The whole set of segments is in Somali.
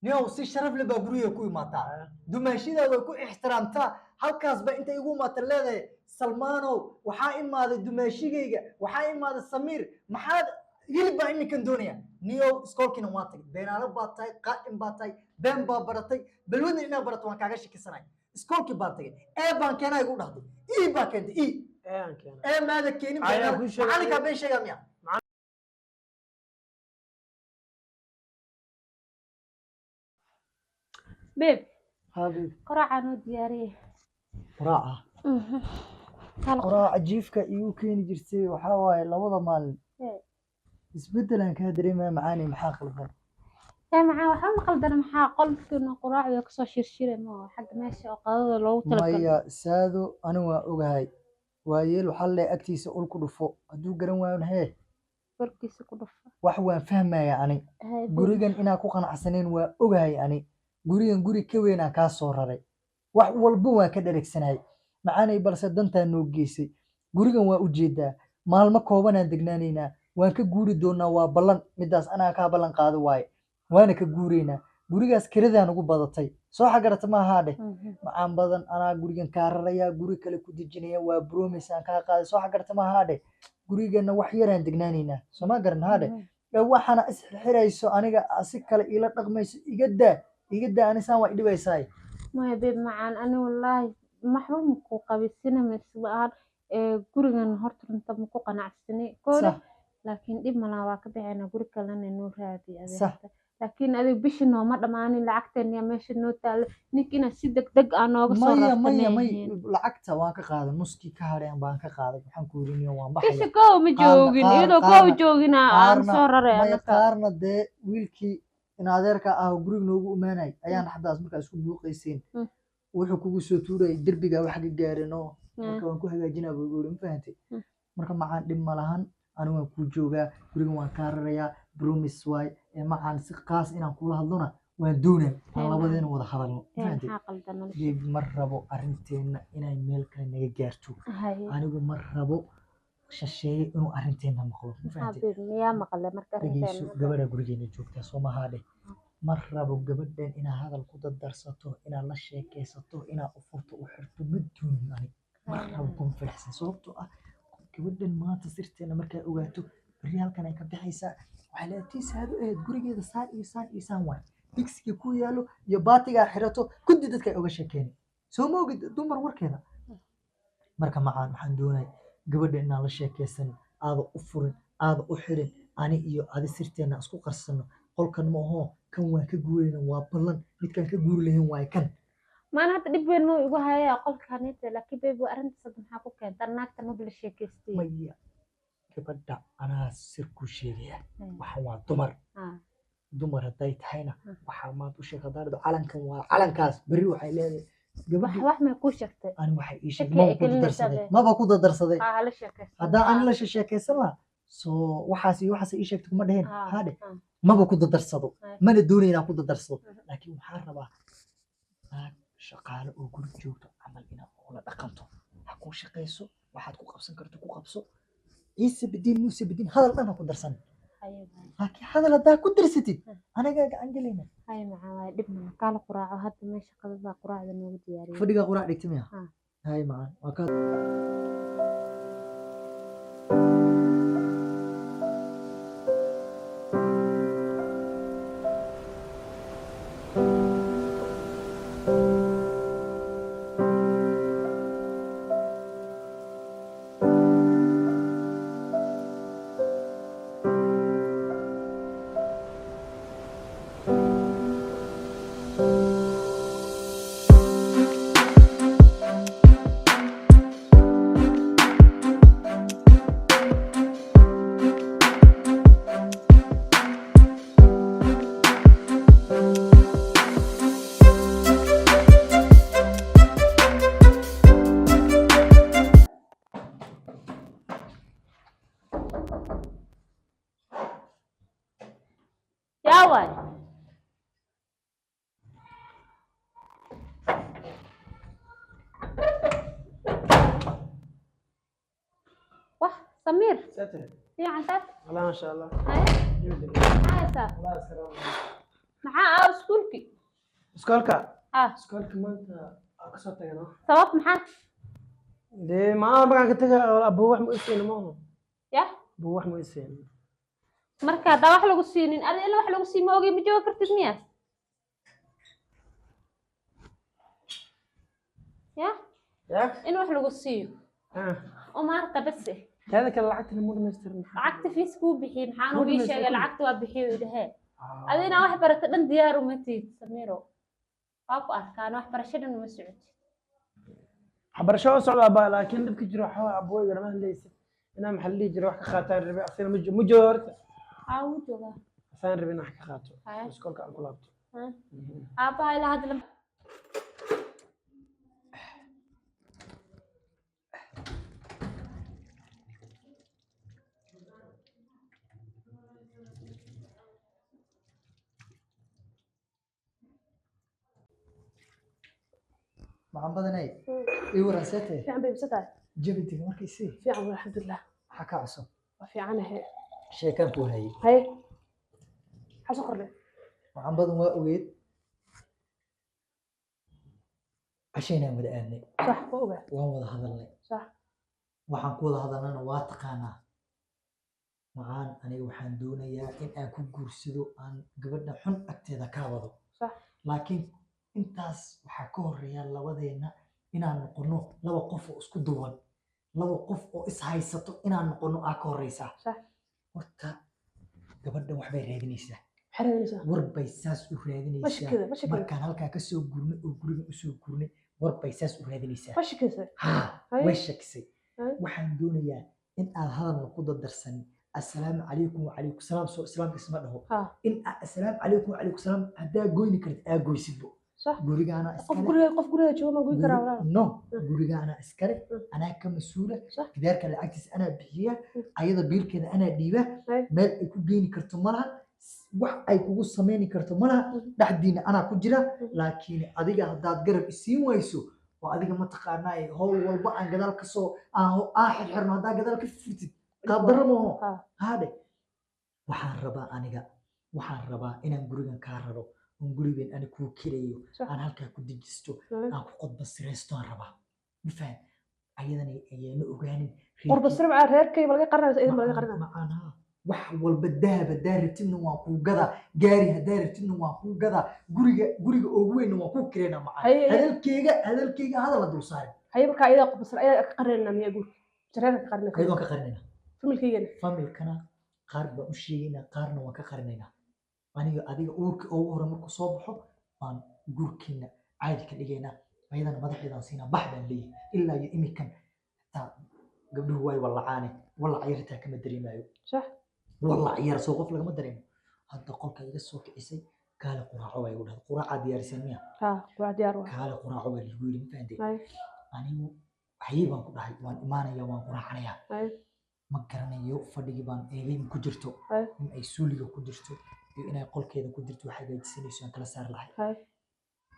Niyow, si sharaf leh baa guriga ku imaataa, dumaashidaada way ku ixtiraamtaa. Halkaas ba intay igu imaata leedahay, "Salmaanow, waxaa imaaday dumaashigayga, waxaa imaaday Samiir, maxaad hilib baa iminkan doonaya?" Niyow, iskoolkiina waa tagay. Beenaalo baa tahay, qaa'in baa tahay, been baa baratay, balwadna inaad barato waan kaaga shakisanay. Iskoolkii baan tagay, ee baan keenaa igu dhahday, e baa keentay, e. Ee aan keenay. Ee maada keenin. Ayaa Beenaalo. Kuu sheegay. Macalinkaa been sheegaa miya? Babe, Habiib. quraacaa noo diyaariyey. Quraaca? Kala. Quraaca jiifka iigu keeni jirtay waxaa waaye labada maalin. Isbeddelaan kaa dareemaya, macaani, maxaa qaldan? Ee maxaa? Waxba ma qaldana. Maxaa qolkiina quraacda kasoo shirshire ma oo xagga meesha oo qadada loogu talagalay? Maya saado, ani waa ogahay, waayeel waxaa leeyahay agtiisa ul ku dhufo, hadduu garan waayona hee? Korkiisa ku dhufa. Wax waan fahmaya ani. Haye, babe. Gurigan inaa ku qanacsaneen waa ogahay. Ani gurigan guri ka weynaan kaa soo raray, wax walba waan ka dheregsanay, macaanay, balse dantaa noo geysay. Gurigan waa ujeedaa, maalmo koobanaan degnaanaynaa, waan ka guuri doonaa, waa ballan midaas, anaa kaa ballan qaado waaye, waana ka guuraynaa gurigaas. Kiradaan ugu badatay, soo xagarata maahaa dheh. Macaan badan, anaa gurigan kaa rarayaa, guri kale ku dejinaya, waa promise aan kaa qaaday, soo xagarata maahaa dheh. Gurigana wax yaraan degnaanaynaa, soo ma garan haa dheh. Ee waxaana isxirxirayso, aniga si kale iila dhaqmayso, iga daa, iga daa, anisaan waa idhibaysaay. Maya babe macaan, ani wallaahi waxba maku qabisina misba ee gurigan horta runta maku qanacsani koole. Laakiin dhib malaha, waa ka bixinaa, guri kalena noo raadi adiga. Laakiin adiga bishi nooma dhamaanin, lacagteena yaa meesha noo taalo, ninka inaad si deg deg ah nooga soo Maya. rarta. Maya, may. Maahin. Lacagta waan ka qaaday, nuskii ka hadheen baan ka qaaday. Waxaan ku yidhi, niyo, waan Bisha baxaya. kow ma joogin, iyadoo kow joogina aan soo raray maya anaka. Qaarna dee wiilkii in adeerka ah oo guriga noogu imaanay ayaan xadaas markaa isku buuqaysiin. Wuxuu kugu soo tuurayay derbiga, wax ka gaarin oo marka waan ku hagaajinaa buu igu yidhi, ma fahantay? Marka macaan, dhib ma lahan, ani waan kuu joogaa, guriga waan kaa rarayaa, promise waay. Ee macaan, si qaas inaan kula hadlona waan doonaa, aan labadeena wada hadalno, ma fahantay? Maxaa qaldan nolosha? Babe, ma rabo arrinteenna inay meel kale naga gaarto. Anigu ma rabo shasheeye inuu arrinteenna maqlo, ma Maxaa fahantay? Babe, miyaa maqlay marka Dhegeyso. arrinteena? Gabadha gurigeena joogtaa, soo mahaa dheh. Ma rabo gabadhan inaad hadal ku dardarsato, inaad la sheekaysato, inaad u furto, u xirto, ma doonin. Ani ma rabo, kuma faraxsan, sababtoo ah gabadhan maanta sirteena markaa ogaato, berri halkan ay ka baxaysaa. Waxay leedahay, tii saado ahayd gurigeeda saan iyo saan iyo saan waay, digsiga ku yaalo iyo baatigaa xirato, kuddi dadka ay oga sheekeynay. Soo ma ogid dumar warkeeda? Marka macaan, waxaan doonaya gabadha inaan la sheekaysan, aada u furin, aada u xirin, ani iyo adi sirteena isku qarsano. Qolkan ma aho, kan waan ka guurayna, waa ballan, midkaan ka guuri lahayn waaye kan. Maan hadda dhib weyn ma igu hayaa qolkanita, laakiin babe, arrintaas hadda maxaa ku keenta? Naagta maba la sheekaystay. Maya, gabadha anaa sir kuu sheegaya. Waxan waa dumar. Dumar hadday tahayna, waxaa maanta u sheeg haddaan dhahdo calankan waa calankaas, berri waxay leedahay Wax gabadhi. Wax may kuu sheegtay? Ani waxay ii sheeg Shaki maba ay ku gelinaysaa dadarsaday be. Maba ku dadarsaday. Haa, hala sheekaysan. Haddaan ani la sheekaysan lahaa, soo waxaas iyo waxaas ii sheegtay kuma dheheen. Haa dheh. Maba ku dadarsado. Mana doonaya inaan ku dadarsado. Laakiin waxaan rabaa naag shaqaale oo guri joogto camal inaad ula dhaqanto, ha kuu shaqayso, waxaad ku qabsan karto ku qabso, Ciise bidiin, Muuse bidiin, hadal dhan ha ku darsan. Haye, waay. Laakiin hadal haddaa ku darsatid, anagaa gacan gelayna. Haye macaan, waay, dhib malaha, kaala quraaco hadda, meesha qadada quraacda noogu diyaariyey. Fadhigaa quraac dhigta miya? Haa. Hay macaan, waa kaa. Yaa waay? Wah, Samiir. Satire. Fiican taas. والله ما شاء الله. Haye. جدا. Maxaa haysaa? الله السلام. Maxaa ah iskuulkii? Iskoolka. Ah. Iskoolka maanta aan kasoo tagano. Sabab maxaa? Dee maa markaan ka taga, abuu wax ma isiin maaho. Ya. Abuu wax ma isiin. Marka haddaan wax lagu siinin, adi ila wax lagu siin ma ogey, ma joogi kartid miya? Ya. Ya. In wax lagu siiyo. Ah. Umaarta bas. Taada kale lacagtana mu dhamaystirin. Lacagta fees kuu bixiyey, maxaan Muu ugii sheegay? dhamaystirin. Lacagta waa bixiyo idhahee. Adi inaa wax barato dhan diyaar uma tihid, Samiro. Waa ku arkaan, waxbarasho dhan uma socotid. Waxbarasho oo socda baa, laakiin dhibka jiro waxaa waaye abooyga lama hadlaysa inaa, maxaa la dhihi jiray, wax ka qaataan rabe, asagana ma joogo horta. Aa, wuu joogaa. Asaan rabe inaan wax ka qaato. Haya. Iskoolka aan ku laabto. Aabbaha ilaa hadda lama Maxaan badanay ii waran seete? Fiican bay ibsatahay. Jabintiga markay sii. Fiican waa, alxamdulilah. Maxaa kaa cusub? Waa fiicanahe. Sheekaan kuu hayay. Haye, maxaa soo kordhay? Waxaan badan waa ogeyd cashaynaan wada aadnay. Sax, waa ogaa. Waan wada hadalnay. Sax. Waxaan ku wada hadalnana waa taqaanaa. Macaan, aniga waxaan doonayaa in aan ku guursado, aan gabadha xun agteeda kaa wado. Sax. Laakiin intaas waxaa ka horeeya labadeenna inaan noqono laba qof oo isku duwan, laba qof oo is haysato inaan noqono aa ka horeysaa. Sax. Horta gabadhan waxbay raadinaysaa. Maxay raadinaysaa? War bay saas u Ma raadinaysaa. shakida, ma shakida. Markaan halkaa kasoo gurnay oo guriga usoo gurnay, war bay saas u raadinaysaa. Ma shakisa. Haa. Haye. Way shakisay. Haye. Waxaan doonayaa in aad hadalna ku dardarsanin. Assalaamu calaykum wacalaykum salaam, soo islaamka isma dhaho. Ha. In aad assalaamu calaykum wacalaykum salaam haddaa goyni kartid, aa goysidbo. Sax. Gurigaana Qof iskale. guriga, qof guriga jooga ma goyn karaa, walaal? No, gurigaana iskale. Anaa ka mas-uula. Sax. Gidaarka lacagtiisa anaa bixiya. Ayada biilkeeda anaa dhiiba. Haye. Meel ay ku geeni karto malaha, wax ay kugu sameyni karto malaha. Dhexdiina anaa ku jira. Laakiin adiga haddaad garab isiin wayso oo adiga mataqaanaa howl walba aan gadaal kasoo aan aan xirxirno, haddaa gadaal ka furtid, qaabdarro maaho. Ha. Haadhe, waxaan rabaa, aniga waxaan rabaa inaan gurigan kaa raro oon gurigan ani kuu kireeyo. Sax. Aan halkaa ku dejisto. Haye. Aan ku qodba siraysto aan rabaa, ma faham? Ayadana ayaana ogaanin. Qurba sirbaca reerkay ma laga qarinaya mise idin ma laga qarinaya? Macaan, haa, wax walba, dahab haddaa rabtidna waan kuu gadaa, gaari haddaa rabtidna waan kuu gadaa, guriga ugu weynna waan kuu kireynaa, macaan. Haye. Hadalkeyga hadal ha dul saarin. Haye, marka ayadaa qurba sir ayadaa ka qarinayna miyaa guurka mise reerka ka qarinaysa? Ayadoon ka qarinayna. Familkaygana. Familkana qaar baan u sheegaynaa, qaarna waan ka qarinaynaa. Aniga adiga uurka ugu hore markuu soo baxo baan guurkiina caadi ka dhigaynaa, ayadana madaxeedaan siinaa, bax baan leeyahay. Ilaa iyo imikan xitaa gabdhuhu way wallacaane, wallac yar xitaa kama dareemayo. Sax. Wallac yar soo qof lagama dareemo. Hadda qolka iga soo kicisay, kaale quraaco baa igu dhahday. Quraacaa diyaariseen miya? Ha, waa diyaar waa. Kaale quraaco baa liigu yidhi, ma fahantay? Haye. Anigu waxyey baan ku dhahay, waan imaanaya, waan quraacanayaa. Haye. Ma garanayo, fadhigii baan eegay, ma ku jirto. Haye. In ay suuliga ku jirto iyo inay qolkeeda ku jirto wax hagaajisanayso aan kala saari lahay. Haye.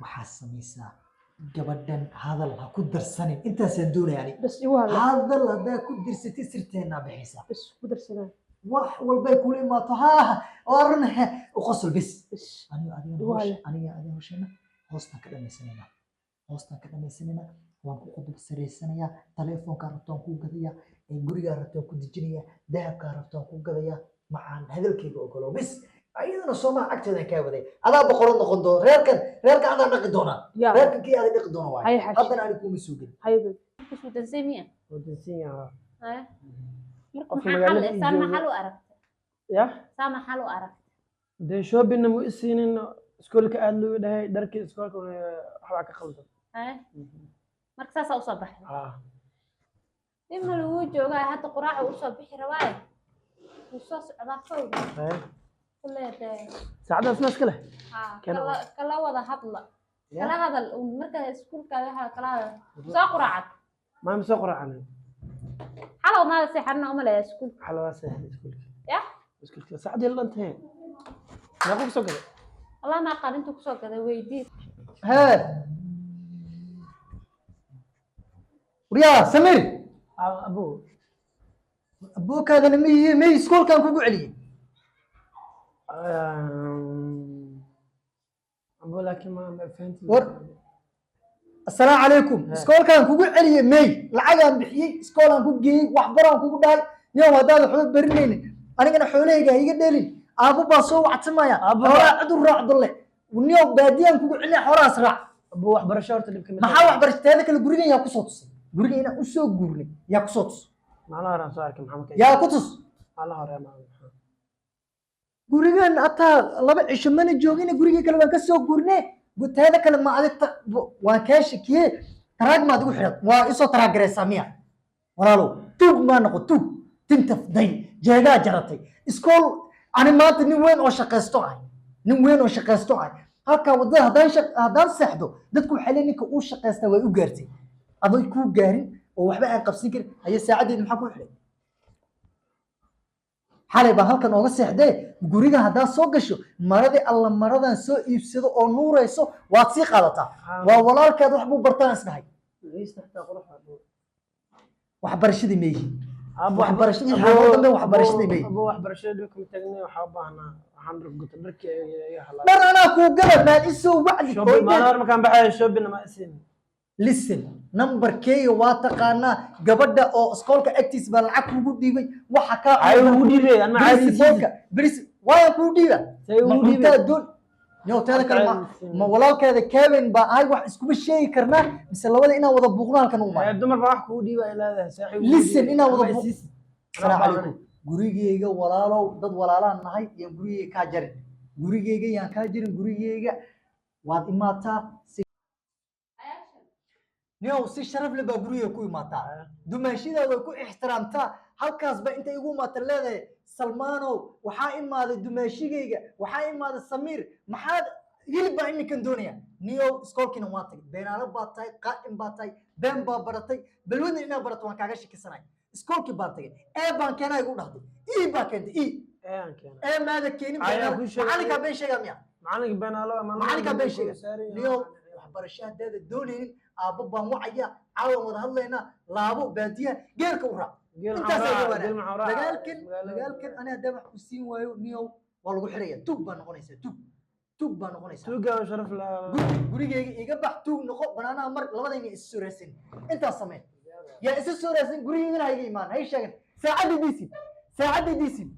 Waxaa samaysaa, gabadhan hadal ha ku darsanin, intaasaan doonaya ani. Bas igu hadla. Hadal haddaa ku dirsatid, sirteennaa bixaysaa. Bas ku darsanaa. Wax walbay kula imaato, haa, waa run, u qosol bes. Bas. Aniga adigana Igu hawsha haya. Aniga adiga hawsheena hoostaan ka dhamaysanaynaa, hoostaan ka dhamaysanaynaa. Waan ku qudub saraysanayaa, taleefonkaa rabtaan kuu gadayaa, ee gurigaa rabtaan ku dejinayaa, dahabkaa rabtaan kuu gadayaa. Macaan, hadalkayga ogolo bis. Ayadana soomaa cagteedan kaa waday, adaa boqorad noqon doona reerkan, reerkan adaa dhaqi doonaa. Yaa. Reerkan kii adaa dhaqi doona waaye. Haye xaaji. Haddana ani kuuma soo gelin. Haye babe. Kusuu dansay miya? Wadansan yahaa. Haya. Marka Qofka maxaa xal magaalada eh? ii Saa joogo. maxal u aragtay? Ya. Saa maxal u aragtay? Dee shoppingna mu isiinin, iskoolka aad loo dhahay, dharkii iskoolka waxbaa ka qaldan. Haya. Marka saasaa usoo baxday. Ah. Dhib ma laguu joogaa, hadda quraaca usoo bixi rabaaye. Wuu soo socdaa fowda. Haye. Kulee dee. Saacadaas ma iska leh. Haa, Kana kala wada hadla. Ya. Kala hadal uun marka iskuulkaada waxaa kala hadal. Soo quraacad. Maa ma soo quraacanin. Xalow maada seexanna uma leeyahay iskuulka. Waxaa lagaa seexday iskuulka. Ya? Iskuulka saacadii la dhantahay. Meequu kusoo galay? Wallah ma aqaan intuu kusoo gaday, weydii. Hee, waryaa Samir. Ah, abuu. Abuukaadana ma yihi, may iskoolkan kugu celiyey? Laakiin ma fahantiin. War assalaamu calaykum. Iskoolkaan kugu celiyey mey, lacagaan bixiyey, iskoolaan ku geeyey, waxbaraan kugu dhahay. Niyow, haddaad waxba barinaynin, anigana xoolahayga ha iga dheelin. Aabbo baa soo wactamaya. Aabbo. Xoolaha cid u raacdo leh. Niyow, baadiyaan kugu celinaya, xoolahaas raac. Abu, waxbarasho horta dhibka mid. Maxaa waxbarasho? Teeda kale, gurigan yaa kusoo tusay? Gurigan inaan usoo guurnay yaa kusoo tus? Maalin hore aan soo arkay, maxaa markay? Yaa ku tus? Maalin hore ma. Gurigan ataa 2 cisho mana joogine, gurigii kale waan ka soo guurne. Teeda kale, ma adig waan kaa shakiye, taraag maad igu xidhat? Waa isoo taraag garaysaa miya? Walaalow, tuug maa noqo, tuug tinta day jeegaa jaratay. Iskool ani maanta nin weyn oo shaqaysto ahay, nin weyn oo shaqaysto ahay. Halkaa waddada haddaan seexdo, dadku waxay leeyihin ninka uu shaqaystaa way u gaartay. Adoy kuu gaarin oo waxba aan qabsan karin. Haye, saacaddeedi maxaa kuu xidhay? Xalay baan halkan ooga seexdee. Guriga haddaad soo gasho, maradii alla maradan soo iibsado oo nuurayso waad sii qaadataa. Waa walaalkeed, wax buu bartaan isdhahay. Waxbarashadii meeyi? Waxbarashadii xaafadda dambe, waxbarashadii meeyi? Abu, waxbarashada dhibka ma taagnay. Waxaa u baahnaa, waxaan dhar guta, dharkii iga halaa. Dhar anaa kuu gala, maad isoo wacdi. Shopping maalin hore markaan baxayo, shopping ma isin. Listen, numberkeega waa taqaanaa. Gabadha oo iskoolka agtiis baa lacag kugu dhiibay. Waxa kaa Ay ugu dhiibay anma caadi. Principalka princi waayaan kuu dhiiba. Say Ma ugu dhiibay. cuntaa doon niyow? Teeda kale, ma walaalkeeda Kevin baa ahay? Wax iskuma sheegi karnaa mise labada inaan wada buuqno halkan u imaano? Dumar baa wax kugu dhiiba ay leedahay saaxiib. Listen, inaan wada Asalaamu calaykum. Gurigeyga, walaalow, dad walaalaan nahay, yaan gurigeyga kaa jarin. Gurigeyga yaan kaa jarin. Gurigeyga waad imaataa si niyow, si sharaf leh baa gurigeyga ku imaataa. Dumaashidaada way ku ixtiraamtaa. Halkaas ba intay igu imaata leedahay, "Salmaanow, waxaa imaaday dumaashigayga, waxaa imaaday Samiir, maxaad hilib baa iminkan doonaya?" Niyow, iskoolkiina waa tagay. Beenaalo baa tahay, qaa'im baa tahay, been baa baratay, balwadna inaad barato waan kaaga shakisanay. Iskoolkii baan tagay, ee baan keenaa igu dhahday, e baa keentay, e. Ayaan keenay. Ee maada keenin. Ayaa Beenaalo. ku sheegay. Macalinkaa been sheegaa miya? Macalinka beenaalo. Macalinkaa been sheega. Niyow, waxbarasho haddaada doonaynin, aabbo baan wacaya, caawan wada hadlaynaa. Laabo baadiyaha, geelka u raac. Intaas ayaa waana dagaalkan. Dagaalkan ani haddaan wax ku siin waayo, niyow, waa lagu xiraya. Tuug baa noqonaysaa, tuug, tuug baa noqonaysaa. Tuuga sharaf la. Gurigeyga iga bax, tuug noqo, banaanaha mar. Labadayna isu soo raadsan, intaas sameen, yaa isu soo raadsan. Gurigeygana ha iga imaan, hay sheegan. Saacadda diisid, saacadda diisid.